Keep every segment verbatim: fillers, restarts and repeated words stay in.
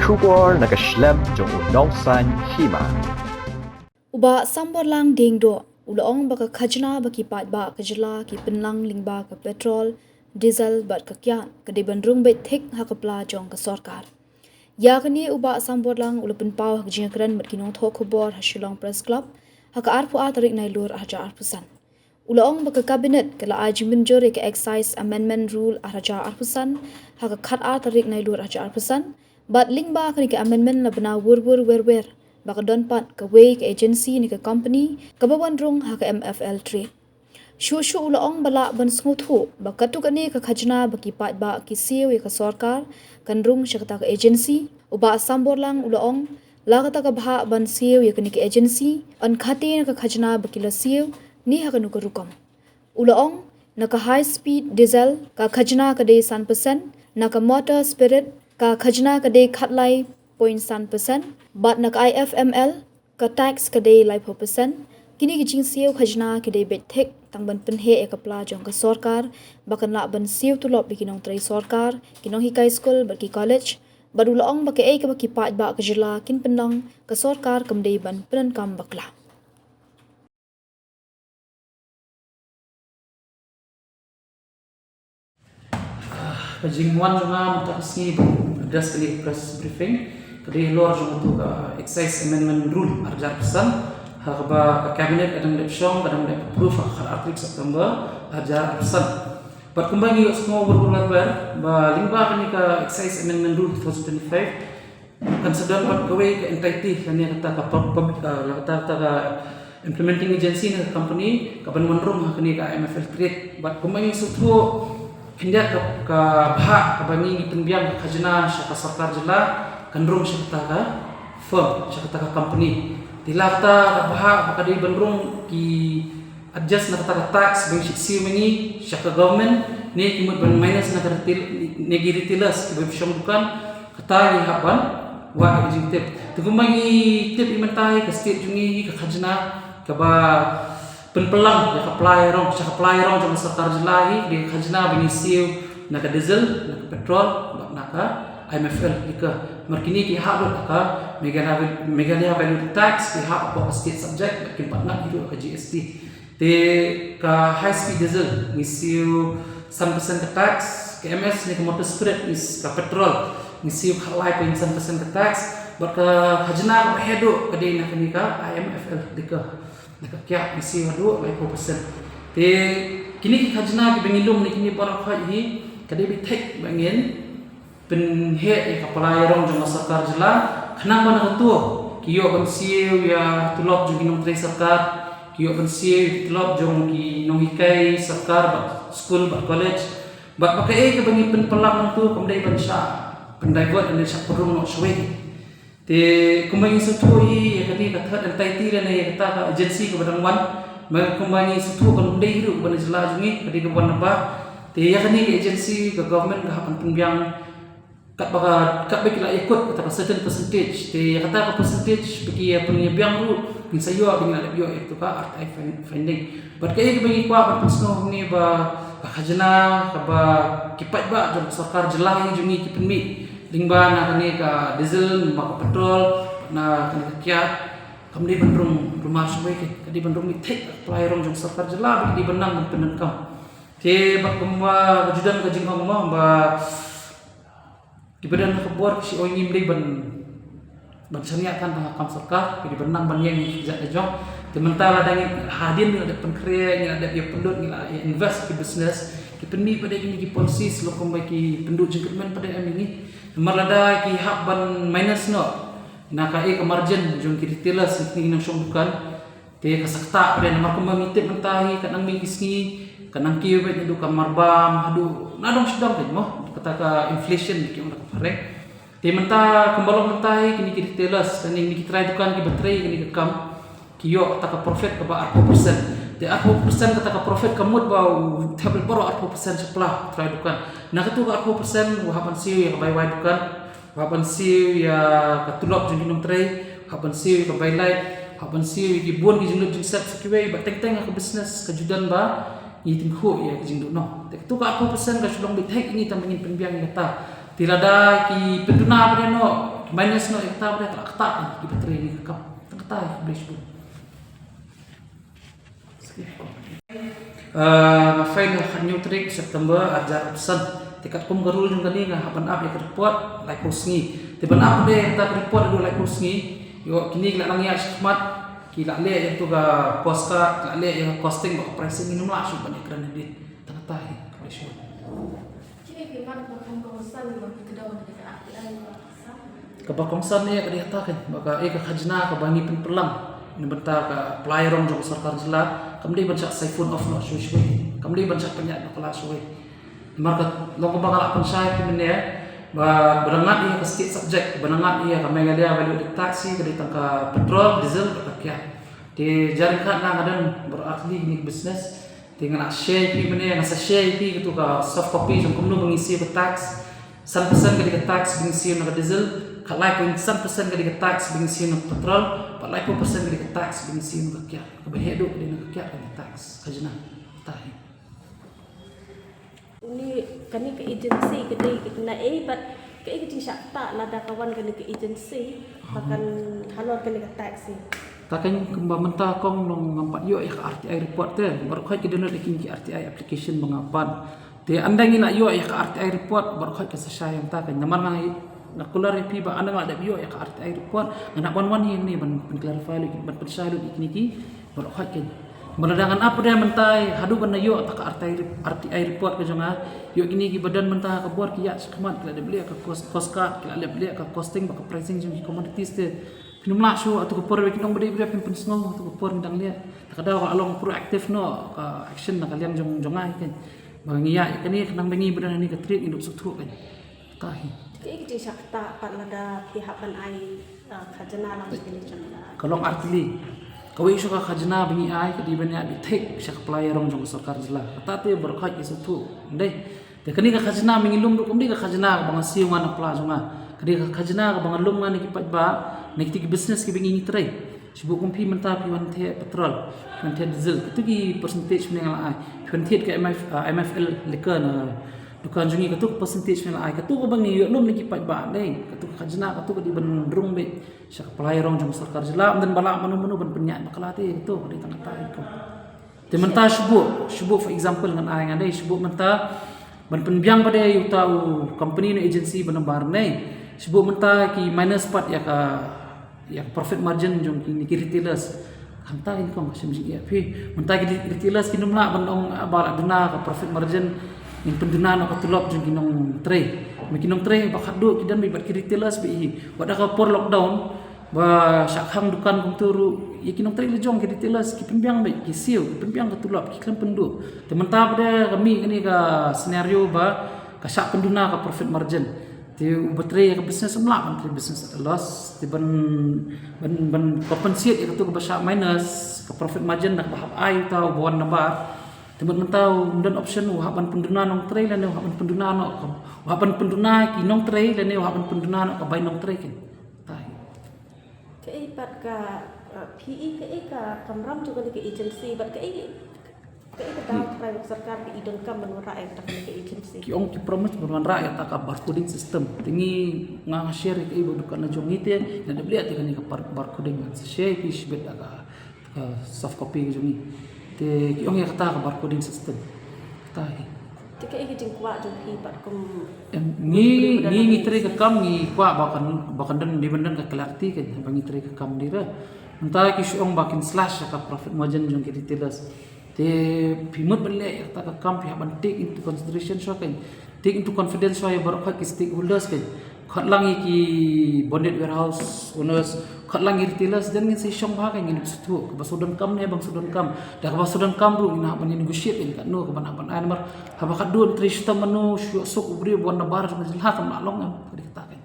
Khubor na ka shlem jong u Nongsaiñ Hima. U Bah Samborlang Diengdoh u la ong ba ka khajna ba ki paidbah ka jylla ki pynlang lyngba ka petrol, diesel bad ka kiad ka dei ban rung beit thik ha ka pla jong ka sorkar. Ïa kane u Bah Samborlang u la pynpaw ha ka jingïakren bad ki nongthoh khubor ha Shillong Press Club ha ka arphew ar tarik Nailur arhajar arphew san. U la ong ba ka Cabinet ka la ai jingmynjur ïa ka Excise Amendment Rule arhajar arphew san ha ka khatar tarik Nailur arhajar arphew san, bad lyngba kane ka amendment la bna wur wur wer wer ba ka don pat kawei ka agency ne ka company kaba wan rung ha ka M F L trade. Shuh shuh u la ong ba lah ban sngewthuh ba katto katne ka khajna ba ki paidbah ki siew ïa ka sorkar kan rung sha kata ka agency. U Bah Samborlang u la ong la kata ka bhah ban siew ïa kane ka agency, yn khate na ka khajna ba ki la siew ne ha kano ka rukom. U la ong na ka high speed diesel ka khajna ka dei san percent, na ka motor spirit ka khajna ka dei khatlai point san percent, bad na ka I F M L ka tax ka dei laiphew percent. Kine ki jingsiew khajna ki dei beit thik tang ban pynheh ïa ka pla jong ka sorkar ba kan lah ban siew tulop ïa ki nongtrei sorkar, ki nonghikai skul bad ki college. Bad u la ong ba kaei kaba ki paidbah ka jylla kin pynlong ka sorkar kam dei ban pyndonkam bakla. Ka jingwan jong nga mynta ka sngi ban address kane ka press briefing ka dei halor jong katu ka Excise Amendment Rule arhajar arphew san ha kaba ka Cabinet ka dang dep shong, ka dang dep approve ha ka khatar tarik September arhajar arphew san. Bad kumba ngi ïohsngew wur wur wer wer ba lyngba kane ka Excise Amendment Rule two thousand twenty-five kan sa don pat kawei ka entity lane kata ka pub-, pub-, eh, la kata, kata ka implementing agency ne ka company kaban wan rung ha kane ka I M F L trade. Bad kumba ngi sngewthuh khyndiat ka, ka bhah kaba ngi pynbiang ka khajna sha ka sorkar jylla kan rung sha kata ka firm, sha kata ka company. Te la kata ka bhah ba ka dei ban rung ki adjust na kata ka tax ba ngi siew ma ngi sha ka government ne ki mut ban minus na ka retail, ne ki retailers kiba shong dukan, kata ngi hap ban wad ka jingtip. Te kumba ngi tip ïa mynta ïa ka state jong ngi ka khajna kaba pynplang ïa ka pla ïarong, sha ka pla ïarong jong ka sorkar jylla hi, ka dei ka khajna ba ngi siew na ka diesel, na ka petrol bad na ka I M F L liquor. Namar kine ki hap lut ha ka Meghalaya, Meghalaya Value Tax, ki hap hapoh ka state subject bad kin pat ngat hi ruh ha ka G S T. Te ka high speed diesel ngi siew san percent ka tax, ka M S ne ka motor spirit ne ka petrol ngi siew khatlai point san percent ka tax, bad ka khajna kaba heh duh ka dei na kane ka I M F L liquor, na ka kiad ngi siew haduh laiphew percent. Te kine ki khajna kiba ngi lum ne kine baroh khoit hi ka dei beit thik ba ngin pynheh ïa ka pla ïarong jong ka sorkar jylla, khnang ba na kato ki ïoh ban siew ïa tulop jong ki nongtrei sorkar, ki ïoh ban siew ïa tulop jong ki nonghikai sorkar bad skul bad college. Bad ba kaei kaba ngi pynplang nangto kam dei ban shah pyndivert ne shah pynrung noh shawei. Te kumba ngi sngewthuh hi ïa kane ka third entity lane ïa kata ka agency kaba dang wan, ba kumba ngi sngewthuh kam dei hi ruh kaba na jylla jong ngi, ka dei kaba wan na bah. Te ïa kane ka agency ka government ka hap ban pynbiang katba ka, katba ki la ïakut kata ka certain percentage. Te ïa kata ka percentage ba ki ïa pynbiang ruh ngin sa ïoh, ba ngin la dep ïoh ïa kata ka R T I fin-, finding. Bad kaei kaba ngi kwah ban pynsngew hangne ba ka khajna kaba ki paidbah jong ka sorkar jylla hi jong ngi ki pynmih lyngba na kane ka diesel, lyngba ka petrol, na kane ka kiad, kam dei ban rung ruma shawei, ka dei ban rung mih thik ha ka pla ïarong jong ka sorkar jylla ba ki dei ban nang ban pyndonkam. Te bad kumba ka ju don ka jingong mo ba kiba don ha ka bor ki shu ong ngim dei ban, ban shaniah tang ha ka kam sorkar, ki dei ban nang ban ïeng ïa ki kjat la jong. Te mynta lada ngi hadien ngi la dep pynkhreh, ngi la dep ïa pynlut, ngi la ïa invest ki business, ki pynmih pat de kine ki policies lok kumba ki pynduh jingkyrmen pat de em ïa ngi. Namar lada ki hap ban minus noh na kaei ka margin jong ki retailers, ki nongshong dukan, te ka sa ktah pat de namar kumba ngi tip mynta hi ka nang mih ki sngi ka nang kiew beit naduh ka marbam haduh na dong sdang beit mo, kata ka inflation ki ong da ka phareng. Te mynta kumba long mynta hi kine ki retailers lane kine ki trai dukan kiba trei kine ki kam ki ïoh kata ka profit kaba arphew percent. Te arphew percent kata ka profit ka mut ba u thep leit baroh arphew percent sha pla trai dukan. Na katu ka arphew percent u hap ban siew ïa ka bai wai dukan, u hap ban siew ïa ka tulop jong ki nongtrei, u hap ban siew ïa ka bai light, u hap ban siew ïa ki bun ki jinglut jingsep sa kiwei, bad teng teng ha ka business ka ju don ba ngi tyngkhuh ïa ka jingduhnong. Te katu ka arphew percent ka shu long beit thik ïa ngi tang ba ngin pynbiang ïa kata. Te lada ki pynduna pat de noh, ki minus noh ïa kata pat de, ka la ktah ki ba trei ïa ka kam. Tang kata hi, khublei shibun. Ah, nga file ha ka khathynñiew tarik September arhajar arphew san. Te katkum ka rule jong kane nga hap ban ap ïa ka report laiphew sngi. Te ban ap pat de kata ka report haduh laiphew sngi, ïoh kine ki la nang ïaid shakhmat, ki la leh ïa katu ka cost card, ki la leh ïa ka costing bad ka pricing, ngim lah shuh ban ïakren hadien. Tang kata hi, khublei shibun. Ki ei ki mat ba kham kongsan ba ki kdew na ka R T I ba ka sa. Kaba kongsan ne ka dei kata kein, ba ka ei ka khajna kaba ngi pynpyllang na bynta ka pla ïarong jong ka sorkar jylla kam dei ban shah siphon off noh shuh shuh. Kam dei ban shah pynïaid bakla shuh. Namar ka long kaba nga la pynshai ïa phi mynne ba, ba ngat ïa ka state subject, ba ngat ïa ka Meghalaya value added tax hi ka dei tang ka petrol, diesel bad ka kiad. Te jar khat na nga don baroh ar tylli kine ki business. Te nga la share ïa phi mynne, nga sa share ïa phi katu ka soft copy jong kumno ba ngi siew ka tax. San percent ka dei ka tax ba ngi siew na ka diesel, khatlai point san percent ka dei ka tax ba ngi siew na ka petrol, bad laiphew percent ka dei ka tax ba ngi siew na ka kiad. Kaba heh duh ka dei na ka kiad ka dei tax, khajna. Kata hi. Une, kane ka agency ka dei na ei bad kaei ka jingshah ktah lada ka wan kane ka agency ba kan halor kane ka tax hi? Kata kein kumba mynta kong nong ngam pat ïoh ïa ka R T I report te, baroh khoit ki download ïa kine ki R T I application ba nga pan. Te ynda ngi la ïoh ïa ka R T I report, baroh khoit ka sa shai ïa kata kein. Namar nga, nga kular ïa phi ba ynda nga la dep ïoh ïa ka R T I report, ngan hap ban wan hangne ban, ban clarify lut, ban pynshai lut ïa kine ki, baroh khoit kein. Ba lada ngan ap pat de mynta haduh ban da ïoh kata ka R T I rep-, R T I report ka jong nga, ïoh kine ki ba don mynta ha ka bor ki ïaid shakhmat, ki la dep leh ka cost, cost card, ki la dep leh ka costing bad ka pricing jong ki commodities te. Phin ym lah shuh, hato ka por ba kin ong ba dei ba dei phin pynsngew, hato ka por ngi dang leh. Te ka daw ka long proactive noh ka action na ka liang jong, jong nga hi kein. Ba ngi ïa, kane khnang ba ngi ba don hangne ka trade ngi dup sngewthuh kein. Kata hi. Kaei ka jingshah ktah pat lada phi hap ban ai, ah, khajna lang sha kane jong ka? Ka long ar tylli. Kawei shuh ka khajna ba ngi ai ka dei ban ïa bit thik sha ka pla ïarong jong ka sorkar jylla. Kata te baroh khoit ki sngewthuh. Dei. Te kane ka khajna ba ngi lum ruh kam dei ka khajna kaba nga siew nga na pla jong nga. Ka dei ka khajna kaba nga lum nga na ki paidbah, na kita ki business kiba ngi ngi trei. Shu buh kum phi mynta phi wan thied petrol, phi wan thied diesel. Katu ki percentage mynne nga la ai. Phi wan thied ka M F, ah, M F L liquor na dukan jong ngi, katu ka percentage mynne nga la ai. Katu kaba ngi ïoh lum na ki paidbah dei. Katu ka khajna, katu ka dei ban rung beit sha ka pla ïarong jong ka sorkar jylla, ym don ba lah mano mano ban pynïaid bakla te, katu ka dei tang kata hi kum. Te mynta shu buh, shu buh for example ngan ai nga dei, shu buh mynta ban pynbiang pat de ïa uta u company ne agency ba nambar ne. Shu buh mynta ki minus pat ïa ka, ïa ka profit margin jong kine ki retailers. Hangta kin kong ka shem jingeh phi. Mynta ki retailers kin ym lah ban ong ba la duna ka profit margin, ngin pynduna noh ka tulop jong ki nongtrei. Ma ki nongtrei ba khatduh ki don beit bad ki retailers beit hi. Wat da ka por lockdown, ba shah khang dukan kumtu ruh, ïa ki nongtrei la jong ki retailers ki pynbiang beit, ki siew, ki pynbiang ka tulop, ki khlem pynduh. Te mynta pat de ka mih kane ka scenario ba ka shah pynduna ka profit margin. Te uba trei ïa ka business ym lah ban trei business at a loss. Te ban, ban, ban compensate ïa katu kaba shah minus ka profit margin da kaba hap ai uta uba wan nabar. Te mynta u ym don option, u hap ban pynduna nongtrei lane u hap ban pynduna noh ka, u hap ban pynduna ki nongtrei lane u hap ban pynduna noh ka bai nongtrei kein. Kata hi. Kaei pat ka, uh, phi i kaei ka kamram jong kane ka agency bad kaei, kaei ka daw trai ba ka sorkar ka i donkam ban wanrah ïa kata kane ka agency? Ki ong ki promise ban wanrah ïa kata ka barcoding system. Te ngi nga nga share ïa kaei ba dukan la jong ngi te, nga dep leh te kane ka bar-, barcoding, ngan sa share ïa phi shibit da ka, ka soft copy ka jong ngi. Te ki ong ïa kata ka barcoding system. Kata hi. Te kaei ka jingkwah jong phi pat kum? Em, ngi, ngi, ngi trei ka kam ngi kwah ba kan, ba kan don, dei ban don ka clarity kan, ba ngi trei ka kam dei re. Mynta ki shu ong ba kin slash ka profit margin jong ki retailers. Te phi mut ban leh ïa kata ka kam phi hap ban take into consideration shuwa kan. Take into confidence shuwa ïa baroh khoit ki stakeholders kan. Khot lang ïa ki bonded warehouse owners, khot lang ïa retailers, then ngin sa shong bha kan, ngin sngewthuh kaba shu donkam ne bym shu donkam. Da kaba shu donkam ruh ngin hap ban negotiate kan, katno kaban hap ban ai namar haba khatduh trei shitom mano, shu ïohsuk u briew ba wan nabar jong ka jylla, kam lah long em, ka dei kata kan.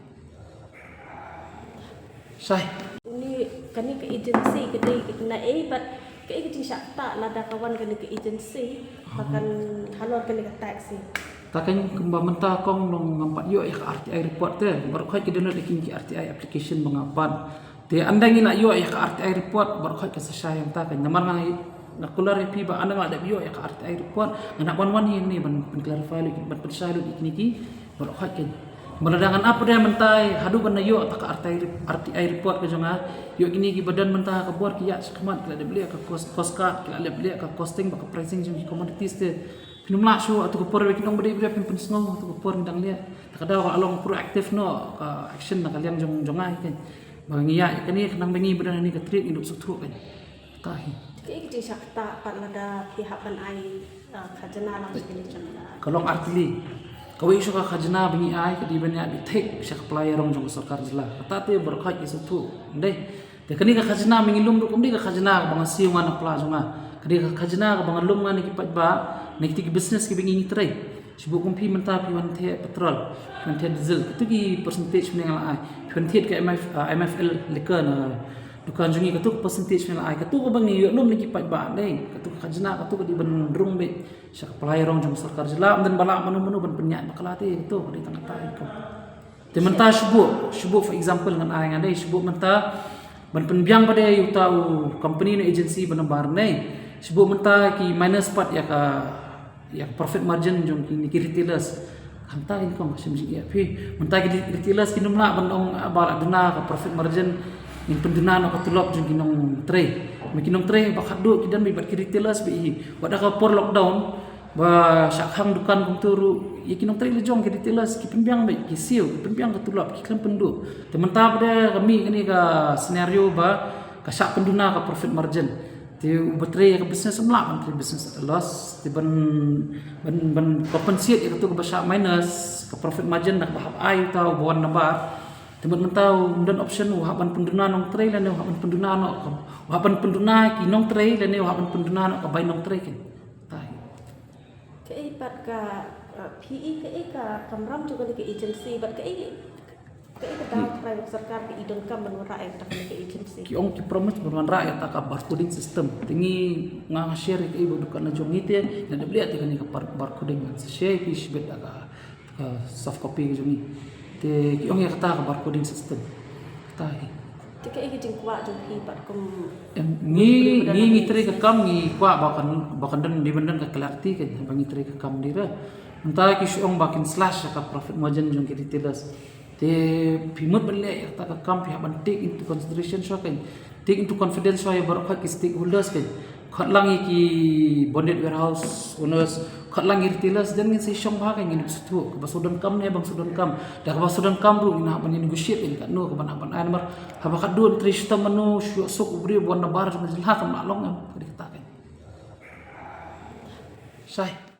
Shai. Une, kane ka agency ka dei na ei bad kaei ka jingshah ktah lada ka wan kane ka agency ba kan halor kane ka tax hi? Kata kein kumba mynta kong nong ngam pat ïoh ïa ka R T I report te, baroh khoit ki download ïa kine ki R T I application ba nga pan. Te ynda ngi la ïoh ïa ka R T I report, baroh khoit ka sa shai hangta kein. Namar nga, nga kular ïa phi ba ynda nga la dep ïoh ïa ka R T I report, ngan hap ban wan hangne ban, ban clarify lut, ban pynshai lut ïa kine ki, baroh khoit kein. Ba lada ngan ap da mynta haduh ban ïoh ta ka R T I, R T I report ka jong nga, ïoh kine kiba don mynta ka bor ki ïa shakhmat, ki la dep leh ka cost, cost card, ki la dep leh ka costing bad ka pricing jong ki commodities te. Phin ym lah shuh, ha tu ka por ba kin ong ba dei ba phin pynsngew, ha tu ka por ngi dang leh. Ta ka daw ka la long proactive noh ka action na ka liang jong, jong nga hi kein. Ba ngi ïa kane khnang ba ngi ba don ha kane ka trade ngi dup sngewthuh kein. Ka hi. Kaei ka jingshah ktah pat lada phi hap ban ai, ah, khajna lang sha kane ka jingïa? Ka long artylli. Kawei shuh ka khajna ba ngi ai ka dei ban ïa bit thik sha ka pla ïarong jong ka sorkar jylla. Kata te baroh khoit ki sngewthuh. Dei. Te kane ka khajna ba ngi lum ruh kam dei ka khajna kaba nga siew nga na pla jong nga. Ka dei ka khajna kaba nga lum nga na ki paidbah, na kita ki business kiba ngi ngi trei. Shu buh kum phi mynta phi wan thied petrol, phi wan thied diesel. Katu ki percentage mynne nga la ai. Phi wan thied ka M F, ah, M F L liquor na dukan jong ngi, katu ka percentage mynne la ai. Katu kaba ngi ïoh lum na ki paidbah dei. Katu ka khajna, katu ka dei ban rung beit sha ka pla ïarong jong ka sorkar jylla. Ym don ba lah mano mano ban pynïaid bakla te, katu ka dei tang kata hi kum. Te mynta shu buh, shu buh for example ngan ai nga dei, shu buh mynta ban pynbiang pat ïa uta u company ne agency ba nabar ne. Shu buh mynta ki minus pat ïa ka, ïa ka profit margin jong kine ki retailers. Hangta hi kum ka shem jingeh phi. Mynta ki retailers kin ym lah ban ong ba la duna ka profit margin, ngin pynduna noh ka tulop jong ki nongtrei. Ma ki nongtrei ba khatduh ki don beit bad ki retailers beit hi. Wat ha ka por lockdown, ba shah khang dukan kumtu ruh, ïa ki nongtrei la jong ki retailers ki pynbiang beit, ki siew, ki pynbiang ka tulop, ki khlem pynduh. Te mynta pat ka mih kane ka scenario ba ka shah pynduna ka profit margin. Te uba trei ïa ka business um lah ban trei business at a loss. Te ban, ban, ban compensate ïa katu kaba shah minus ka profit margin da kaba hap ai uta uba wan nabar. Te mynta um don option u hap ban pynduna nongtrei lane u hap ban pynduna noh ka, u hap ban pynduna ki nongtrei lane u hap ban pynduna noh ka bai nongtrei kein. Tai. Kaei pat ka, uh, P E, kaei ka kamram jong kane ka agency bad kaei, kaei ka daw trai sorkar ka i donkam ban wanrah ïa kata kane ka agency? Ki ong ki promise ban wanrah ïa kata ka barcoding system. Te ngi nga nga share ïa kaei ba dukan la jong ngi te, nga dep leh te kane ka bar-, barcoding ngan sa share ïa phi shibit da ka, ka soft copy ka jong ngi. Te ki ong ïa kata ka barcoding system. Kata hi. Te kaei ka jingkwah jong phi pat kum? Em, ngi, ngi, ngi trei ka kam ngi kwah ba kan, ba kan don, dei ban don ka clarity kein, ba ngi trei ka kam dei re. Mynta ki shu ong ba kin slash ka profit margin jong ki retailers. Te phi mut ban leh ïa kata ka kam phi hap ban take into consideration shuwa kein. Take into confidence shuwa ïa baroh khoit ki stakeholders kein. Khot lang ïa ki bonded warehouse owners, khot lang ïa retailers, then ngin sa ïashong bha kein, ngin sngewthuh kaba shu donkam ne bym shu donkam. Da kaba shu donkam ruh ngin hap ban negotiate kein katno kaban hap ban ai namar haba khatduh trei shu tam mano shu ïohsuk u briew ba wan nabar jong ka jylla kam lah long em, ka dei kata kein. Shai.